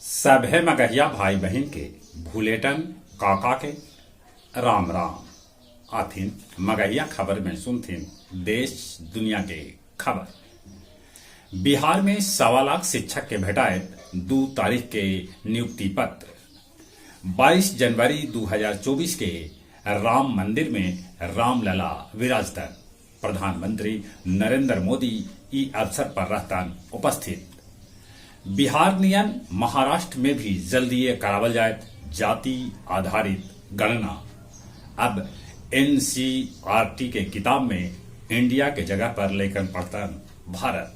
सभे मगहिया भाई बहिन के भुलेटन काका के राम राम। आथिन मगहिया खबर में सुनथिन देश दुनिया के खबर। बिहार में 1.25 लाख शिक्षक के भेटायत 2 तारीख के नियुक्ति पत्र। 22 जनवरी 2024 के राम मंदिर में रामलला विराजतन। प्रधानमंत्री नरेंद्र मोदी ई अवसर पर रहतन उपस्थित। बिहार नियन महाराष्ट्र में भी जल्दीए करावल जायत जाति आधारित गणना। अब एनसीईआरटी के किताब में इंडिया के जगह पर लइकन पढ़तन भारत।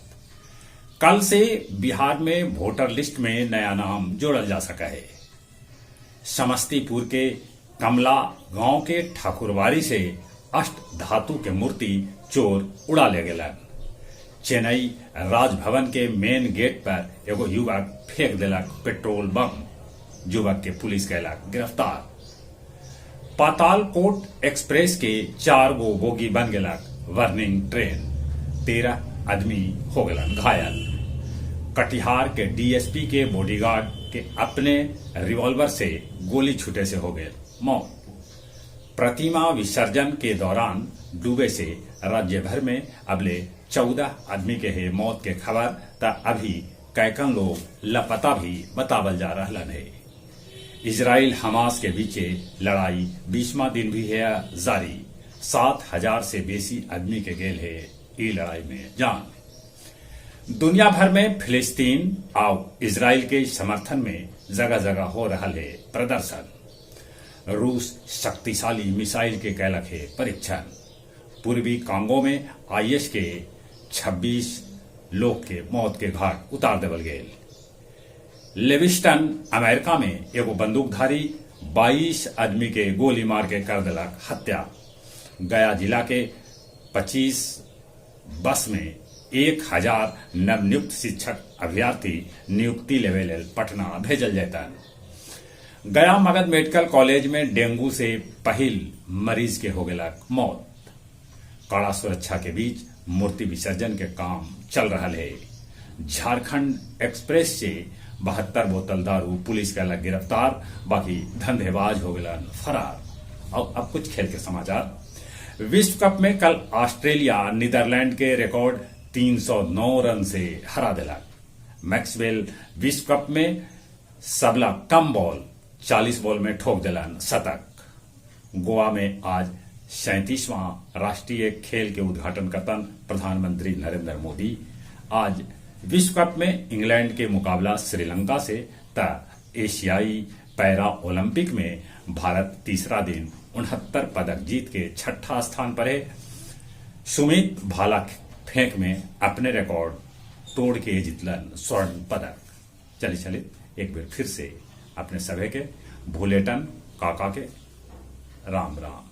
कल से बिहार में वोटर लिस्ट में नया नाम जोड़ल जा सका है। समस्तीपुर के कमला गांव के ठाकुरबाड़ी से अष्ट धातु के मूर्ति चोर उड़ा ले गेलन। चेन्नई राजभवन के मेन गेट पर एगो युवक फेंक देलक पेट्रोल बम। युवक के पुलिस कैलक गिरफ्तार। पातालकोट एक्सप्रेस के 4 गो बोगी बन गेलक बर्निंग ट्रेन। 13 आदमी हो गेलन घायल। कटिहार के डीएसपी के बॉडीगार्ड के अपने रिवॉल्वर से गोली छूटे से हो गए मौत। प्रतिमा विसर्जन के दौरान डूबे से राज्य भर में अबले 14 आदमी के है मौत के खबर, त अभी कैकन लोग लापता भी बतावल जा रहलन है। इजराइल हमास के बीचे लड़ाई 20वां दिन भी है जारी। 7000 से बेसी आदमी के गेल है ई लड़ाई में जान। दुनिया भर में फिलिस्तीन और इजराइल के समर्थन में जगह जगह हो रहा है प्रदर्शन। रूस शक्तिशाली मिसाइल के कैलक है परीक्षण। पूर्वी कांगो में IS के 26 लोग के मौत के घाट उतार देवल गेल। लेविस्टन अमेरिका में एगो बंदूकधारी 22 आदमी के गोली मार के कर देलक हत्या। गया जिला के 25 बस में 1000 नवनियुक्त शिक्षक अभ्यर्थी नियुक्ति लेवे लेल पटना भेजल जैतन। गया मगध मेडिकल कॉलेज में डेंगू से पहिल मरीज के हो गेलक मौत। कड़ा सुरक्षा के बीच मूर्ति विसर्जन के काम चल रहा है। झारखंड एक्सप्रेस से 72 बोतल दारू पुलिस कैलक गिरफ्तार, बाकी धंधेबाज हो गलन फरार। और अब कुछ खेल के समाचार। विश्व कप में कल ऑस्ट्रेलिया नीदरलैंड के रिकॉर्ड 309 रन से हरा दिलक। मैक्सवेल विश्व कप में सबला कम बॉल 40 बॉल में ठोक दिलन शतक। गोवा में आज 37वां राष्ट्रीय खेल के उद्घाटन करतन प्रधानमंत्री नरेंद्र मोदी। आज विश्व कप में इंग्लैंड के मुकाबला श्रीलंका से, त एशियाई पैरा ओलंपिक में भारत तीसरा दिन 69 पदक जीत के छठा स्थान पर है। सुमित भाला फेंक में अपने रिकॉर्ड तोड़ के जीतलन स्वर्ण पदक। चलिए चलिए एक बार फिर से अपने सभे के भूलेटन काका के राम राम।